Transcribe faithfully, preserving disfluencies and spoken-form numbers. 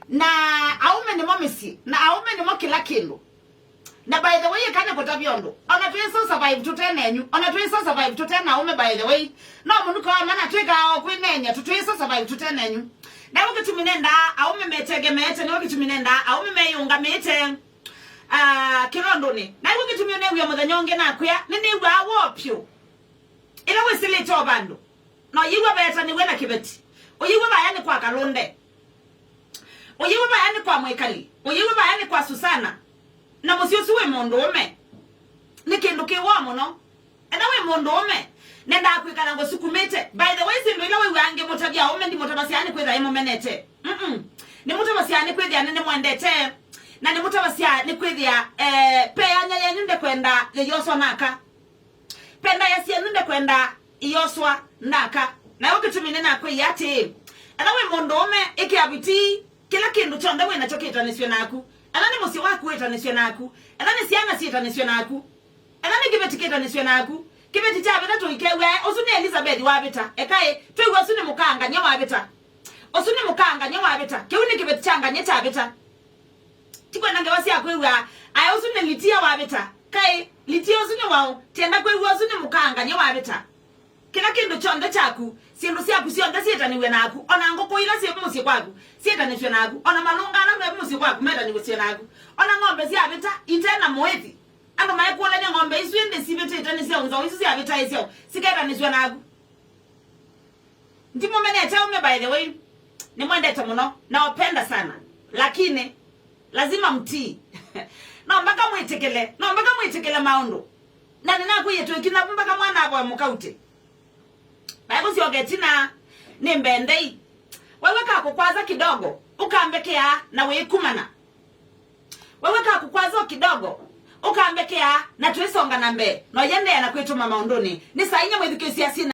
Na aũme nĩmo mĩsyĩ, na aũme nĩmo kĩla kĩndũ. Na by the way, ĩka nĩkũtavya ũndũ. Ona twĩsa survive tũte nenyu. Ona twĩsa survive tũte na aũme, by the way. No mũnuka wa mana twĩkaa o kwĩneeny'a, tũtwĩsa survive tũte nenyu. Na ĩw'o kĩtumi nendaa aũme metegemeete, nĩw'o kĩtumi nendaa aũme meyĩũngamĩte, ah, kĩlondonĩ. Na ĩw'o kĩtumi ũnew'a mũthenya ũngĩ nakwĩa, nĩnĩw'aa woo pyũ. Ĩla wĩsĩlĩte o vandũ. Na ũyĩw'a vaetanĩw'e na kĩveti. Ũyĩw'a vaya nĩ kwa Kalũnde. Ũyĩw'a vaya nĩ kwa Mwĩkali. Ũyĩw'a vaya nĩ kwa Susana. Na mũsyĩ ũsu wĩ mũndũũme. Nĩ kĩndũ kĩ woo mũno. Ethĩwa wĩ mũndũũme, nendaa kwĩkala ngũsukumĩte. By the way, syĩndũ ila wĩw'aa ngĩmũtavya aũme, ndimũtavasya nĩ kwĩthĩa ĩmũmenete. Mm-mm. Nĩmũtavasya nĩ kwĩthĩa nĩnĩmwendete. Na nĩmũtavasya nĩ kwĩthĩa, eh, peanya yenyu ndekwenda yĩyoswa naka. Penda ya syenyu ndekwenda iyoswa naka. Na yo kĩtumi nĩnakwĩie atĩĩ, ethĩwa wĩ mũndũũme, ĩkĩa vitii, kĩla kĩndũ kyonthe wĩ nakyo kĩtanĩsw'e naku. Ethĩwa nĩ mũsyĩ waku wĩtanĩsw'e naku. Ethĩwa nĩ syana syĩtanĩsw'e naku. Ethĩwa nĩ kĩveti kĩtanĩsw'e naku. Kĩveti kyavĩta tũikew'ae, ũsu nĩ Elizabeth wavĩta. Ekaĩ, twĩw'a ũsu nĩ mũkaa ngany'a wavĩta. Ũsu nĩ mũkaa ngany'a wavĩta. Kĩu nĩ kĩveti kya ngany'a kyavĩta. Tikwenda ngewa sya kwĩw'a, aĩ ũsu nĩ Litia wavĩta. Kaĩ, Litia ũsu nĩ waũ? Tienda kwĩw'a ũsu nĩ mũkaa ngany'a wavĩta. Kĩla kĩndũ kyonthe kyaku, syĩndũ syaku syonthe syĩtanĩw'e naku, ona ngũkũ ila syĩ mũsyĩ kwaku, syĩtanĩsw'e naku, ona malũnga ala me mũsyĩ kwaku metanĩsw'e naku, ona ng'ombe syavĩta ite na mũĩthi, andũ maikũlany'a ng'ombe isu ĩndĩ sivĩtĩte nĩ syaũ, nzaũ isu syavĩta ĩ syaũ, siketanĩsw'a naku. Ndimũmenete aũme, by the way. Nĩmwendete mũno. Nawapenda sana. Lakini, lazima mtii. No mpaka mwĩtĩkĩle. No mpaka mwĩtĩkĩle maũndũ. Na nĩnakwĩie twĩkinya mpaka mwana avoe mũkautĩ. Vai kũsyoka ĩtina, nĩ mbendei. Wewe kakũkwaza kidogo, ũkambekea na wĩkumana. Wewe kakũkwaza o kidogo, ũkambekea na twĩsonga na mbee. No yendea na kwĩtũma maũndũnĩ. Nĩ saa inya mwĩthukĩĩsya syĩna